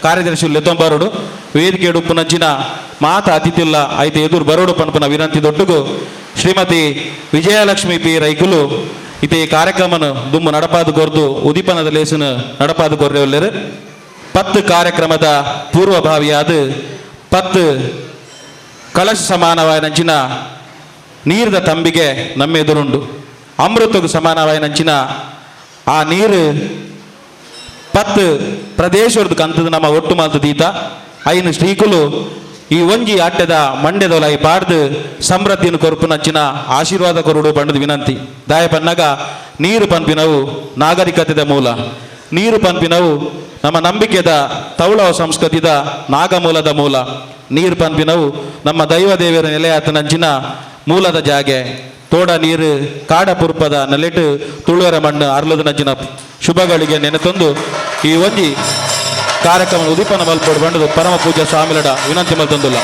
ಕಾರ್ಯದರ್ಶಿ ಲೆತ್ತೊಂಬಾರೋಡು ವೇದಿಕೆ ಉಪ್ಪುನಂಚಿನ ಮಾತ ಅತಿಥಿಲ್ಲ ಐತೆ ಎದುರು ಬರೋಡು ಪನ್ಪುನ ವಿನಂತಿ ದೊಡ್ಡಗು ಶ್ರೀಮತಿ ವಿಜಯಲಕ್ಷ್ಮಿ ಪಿ ರೈಕುಲು ಇತ್ತೆ ಈ ಕಾರ್ಯಕ್ರಮನ ದುಮ್ಮು ನಡಪಾದ ಕೊರ್ದು ಉದೀಪನದ ಲೇಸನ ನಡಪಾದ ಕೊರ್ರೆ ಪತ್ತು ಕಾರ್ಯಕ್ರಮದ ಪೂರ್ವಭಾವಿಯಾದ 10 ಕಲಶ ಸಮಾನವಾಯಿನಂಚಿನ ನೀರಿನ ತಂಬಿಗೆ ನಮ್ಮ ಎದುರುಂಡು. ಅಮೃತకు ಸಮಾನವಾಯಿನಂಚಿನ ಆ ನೀರು 10 ಪ್ರದೇಶದ ಕಂತದ ನಮ್ಮ ಒಟ್ಟು ಮಾತು ದೀತ ಐನು ಶ್ರೀಕುಲು ಈ ಒಂಜಿ ಆಟದ ಮಂಡ್ಯದೊಲಾಯಿ ಪಾಡ್ದು ಸಮೃದ್ಧಿಯನ್ನು ಕೊರಪುನಂಚಿನ ಆಶೀರ್ವಾದ ಕೊರಡು ಬಣ್ಣದ ವಿನಂತಿ. ದಾಯ ಪನ್ನಗ ನೀರು ಪನ್ಪಿನವು ನಾಗರಿಕತೆದ ಮೂಲ, ನೀರು ಪನ್ಪಿನವು ನಮ್ಮ ನಂಬಿಕೆದ ತೌಳವ ಸಂಸ್ಕೃತಿದ ನಾಗಮೂಲದ ಮೂಲ, ನೀರು ಪನ್ಪಿನವು ನಮ್ಮ ದೈವ ದೇವರ ನೆಲೆಯಾತನಂಚಿನ ಮೂಲದ ಜಾಗೆ. ತೋಡ ನೀರು ಕಾಡ ಪುರ್ಪದ ನೆಲೆಟು ತುಳುವರ ಮಣ್ಣು ಅರ್ಲದನಂಚಿನ ಶುಭಗಳಿಗೆ ನೆನೆತೊಂದು ಈ ಒಂಜಿ ಕಾರ್ಯಕ್ರಮ ಉದೀಪನ ಮಲ್ಪೋಡು ಬಂಡದು ಪರಮ ಪೂಜ್ಯ ಸ್ವಾಮಿಲಡ ವಿನಂತಿ ಮಲ್ತೊಂದುಲ್ಲ.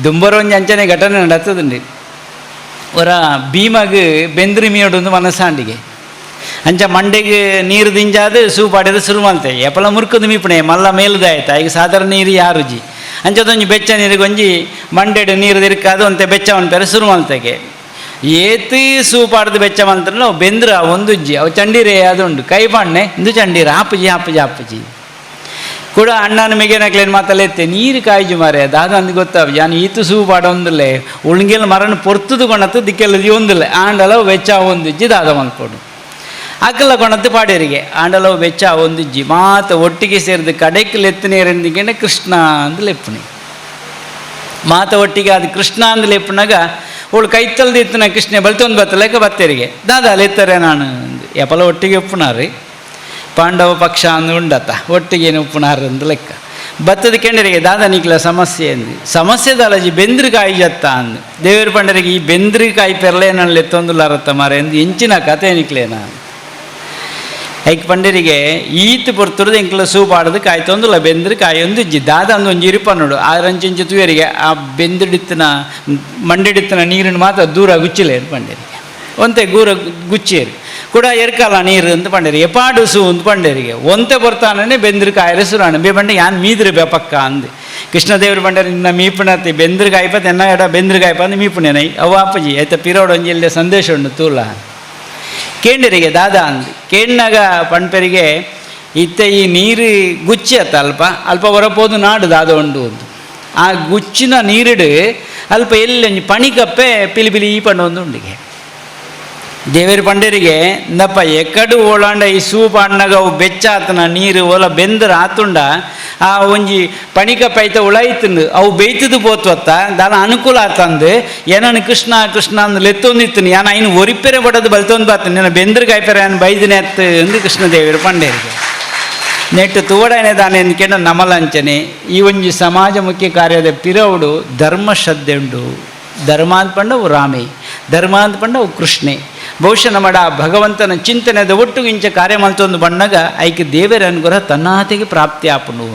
ದುಂಬರೊಂಜಿ ಅಂಚನೆ ಘಟನೆ ನಡತದುಂಡು. ಒರ ಭೀಮಗ್ ಬೆಂದ್ರಿ ಮೀಯೊಡೊಂದು ಮನಸಾಂಡಿಗೆ ಅಂಚ ಮಂಡೆಗ್ ನೀರು ದಿಂಜಾದ್ ಸೂಪಾಡಿದ ಶುರು ಮಲ್ತೆ ಎಪಲ ಮುರ್ಕುದು ಮೀಪಣೆ ಮಲ್ಲ ಮೇಲುದಾಯ್ತ ಈಗ ಸಾಧಾರಣ ನೀರು ಯಾರುಜಿ ಅಂಚದೊಂಜಿ ಬೆಚ್ಚ ನೀರಿಗೊಂಜಿ ಮಂಡೆಡ್ ನೀರು ತಿರ್ಕಾದು ಅಂತೆ ಬೆಚ್ಚ ಪೆರೆ ಶುರು ಮಲ್ತೆಗೆ ಏತಿ ಸೂಪಾಡ್ದು ಬೆಚ್ಚ ಮಲ್ತಲ್ಲ ಬೆಂದ್ರ ಒಂದುಜ್ಜಿ ಅವು ಚಂಡೀರೇ ಅದು ಉಂಟು ಕೈ ಪಾಣ್ಣೆ ಇಂದು ಚಂಡೀರ ಆಪುಜಿ ಆಪುಜಿ ಆಪುಜಿ ಕೂಡ ಅಣ್ಣನ ಮಿಗೆನಕ್ಲೇನು ಮಾತಲ್ಲೆತ್ತೆ ನೀರು ಕಾಯ್ಜು ಮಾರೆ ದಾದ ಅಂದು ಗೊತ್ತಾವ ಯಾನ್ ಈತು ಸೂ ಪಾಡೊಂದುಲ್ಲೆ ಉಳ್ಗೆಲ್ ಮರನ್ ಪೊರ್ತುದು ಕೊಣತ್ತು ದಿಕ್ಕೆಲ್ಲ ಒಂದುಲ್ಲೆ ಆಂಡಲ ವೆಚ್ಚ ಒಂದುಜ್ಜಿ ದಾದ ಮಲ್ಪೊಡು ಅಕ್ಕಲ ಕೊಣತ್ತು ಪಾಡೇರಿಗೆ ಆಂಡಲವು ಬೆಚ್ಚ ಒಂದುಜ್ಜಿ ಮಾತ ಒಟ್ಟಿಗೆ ಸೇರಿದು ಕಡೆಕ್ ಲೆತ್ತು ನೀರೆಂದಿಗೆ ಕೃಷ್ಣ ಅಂದ್ ಲೆಪ್ಪುನಿ ಮಾತ ಒಟ್ಟಿಗೆ ಅದು ಕೃಷ್ಣ ಅಂದ್ ಲೆಪ್ಪುನಾಗ ಅವಳು ಕೈತಲ್ದು ಇತ್ತನ ಕೃಷ್ಣ ಬಲ್ತೊಂದು ಬತ್ತಲೇಕ ಬತ್ತೇರಿಗೆ ದಾದಾ ಲೆತ್ತಾರೆ ನಾನು ಎಪಲ ಒಟ್ಟಿಗೆ ಉಪ್ಪುನಾರಿ ಪಾಂಡವ ಪಕ್ಷ ಅಂದು ಉಂಡತ್ತ ಒಟ್ಟಿಗೆ ಉಪ್ಪುನಾರು ಅಂದ್ ಲೆಕ್ಕ ಬತ್ತದ ಕೆಂಡರಿಗೆ ದಾದಾ ನಿಕ್ಲ ಸಮಸ್ಯೆ ಅಂದು ಸಮಸ್ಯೆ ದಾಲಜಿ ಬೆಂದ್ರಿಕಾಯಿ ಜತ್ತ ಅಂದು ದೇವರ ಪಂಡರಿಗೆ ಈ ಬೆಂದ್ರಿಕಾಯಿ ಪೆರ್ಲೆ ನನ್ನ ಲೆತ್ತೊಂದುಲಾರತ್ತ ಮಾರೆ ಎಂದು ಎಂಚಿನ ಕತೆ ನಿಕ್ಲೇನ ಐಕ್ ಪಂಡರಿಗೆ ಈತ್ ಪೊರ್ತುರ್ದು ಎಂಕ್ಲ ಸೂಪಾಡದು ಕಾಯಿ ತೊಂದುಲ್ಲ ಬೆಂದ್ರೆ ಕಾಯಿ ಒಂದು ಇಜ್ಜಿ ದಾದ ಅಂದು ಒಂಜಿ ಇರಿಪ ನೋಡು ಆರಂಚಿಂಚು ತುಯರಿಗೆ ಆ ಬೆಂದಿಡಿತ್ತನ ಮಂಡಿಡಿತ್ತನ ನೀರನ್ನು ಮಾತ್ರ ದೂರ ಗುಚ್ಚಿಲ್ಲ ಪಂಡರಿಗೆ ಒಂತೆ ಗೂರ ಗುಚ್ಚಿಯರು ಕೂಡ ಎರ್ಕಲ್ಲ ನೀರು ಅಂತ ಪಂಡರಿಗೆ ಎಪಾಡು ಸೂ ಅಂತ ಪಂಡರಿಗೆ ಒಂತೆ ಬರ್ತಾನೆ ಬೆಂದ್ರೆ ಕಾಯಿಲೆ ಸುರಾಣ ಬೇ ಬಂಡೆ ಯಾನ್ ಮೀದ್ರೆ ಬೆಪಕ್ಕ ಅಂದು ಕೃಷ್ಣದೇವ್ರ ಬಂಡರಿ ನಿನ್ನ ಮೀಪುಣತಿ ಬೆಂದ್ರೆ ಕಾಯ್ಪ ತೆನ್ನ ಎಡ ಬೆಂದ್ರೆ ಕಾಯ್ಪ ಅಂದು ಮೀಪುಣೆನೈ ಅವ ಅಪ್ಪಜಿ ಐತ ಪಿರೋಡು ಒಂಜಿ ಸಂದೇಶ ಉಂಡು ತೂಲ ಕೇಂಡರಿಗೆ ದಾದಾ ಅಂದು ಕೇಂಡಾಗ ಪಣ್ಪೆರಿಗೆ ಇತ್ತ ಈ ನೀರು ಗುಚ್ಚಿ ಅತ್ತ ಅಲ್ಪ ಅಲ್ಪ ಹೊರಪೋದು ನಾಡು ದಾದ ಉಂಡು ಒಂದು ಆ ಗುಚ್ಚಿನ ನೀರಿಡು ಅಲ್ಪ ಎಲ್ಲಿ ಒಂಜಿ ಪಣಿಕಪ್ಪೆ ಪಿಲಿ ಪಿಲಿ ಈ ಪಂಡ ಒಂದು ಉಂಡಿಗೆ ದೇವೇರು ಪಂಡರಿಗೆ ನಪ್ಪ ಎಕ್ಕಡು ಓಲಾಂಡ ಈ ಸೂಪ್ ಅಣ್ಣಗ ಅವು ಬೆಚ್ಚ ಆತನ ನೀರು ಓಲ ಬೆಂದ್ರ ಆತುಂಡ ಆ ಒಂಜಿ ಪಣಿಕಪ್ಪೆ ಐತ ಉಳಾಯ್ತಂದು ಅವು ಬೇಯ್ತದು ಪೋತ್ವತ್ತ ದಾನ ಅನುಕೂಲ ಆತಂದು ಏನನು ಕೃಷ್ಣ ಕೃಷ್ಣ ಅಂದು ಲೆತ್ತೊಂದಿತ್ತು ಯಾನ ಐನು ಒರಿಪೆರೆ ಬಡದು ಬಲ್ತೊಂದು ಬಾತು ನಿನ್ನ ಬೆಂದ್ರ ಕಾಯ್ಪೆರೆ ಅನ್ ಬೈದಿನ ಎತ್ತು ಎಂದು ಕೃಷ್ಣದೇವರು ಪಂಡೇರಿಗೆ ನೆಟ್ಟು ತೂವಡನೆ ದಾನೆ ಎಂದ್ಕೆಂಡ ನಮಲಂಚನೆ ಈ ಒಂಜಿ ಸಮಾಜ ಮುಖ್ಯ ಕಾರ್ಯದ ಪಿರವುಡು ಧರ್ಮ ಶ್ರದ್ಧೆ ಉಂಡು. ಧರ್ಮ ಅಂತ ಪಂಡವು ರಾಮೇ, ಧರ್ಮ ಅಂತ ಪಂಡವು ಕೃಷ್ಣೆ. ಬಹುಶಃ ನಮ್ಮಡ ಭಗವಂತನ ಚಿಂತನೆದ ಒಟ್ಟು ಇಂಚ ಕಾರ್ಯ ಮಲ್ತೊಂದು ಬಣ್ಣಗ ಐಕೆ ದೇವರ ಅನುಗ್ರಹ ತನ್ನಾತೆಗೆ ಪ್ರಾಪ್ತಿ ಆಪುಂಡು.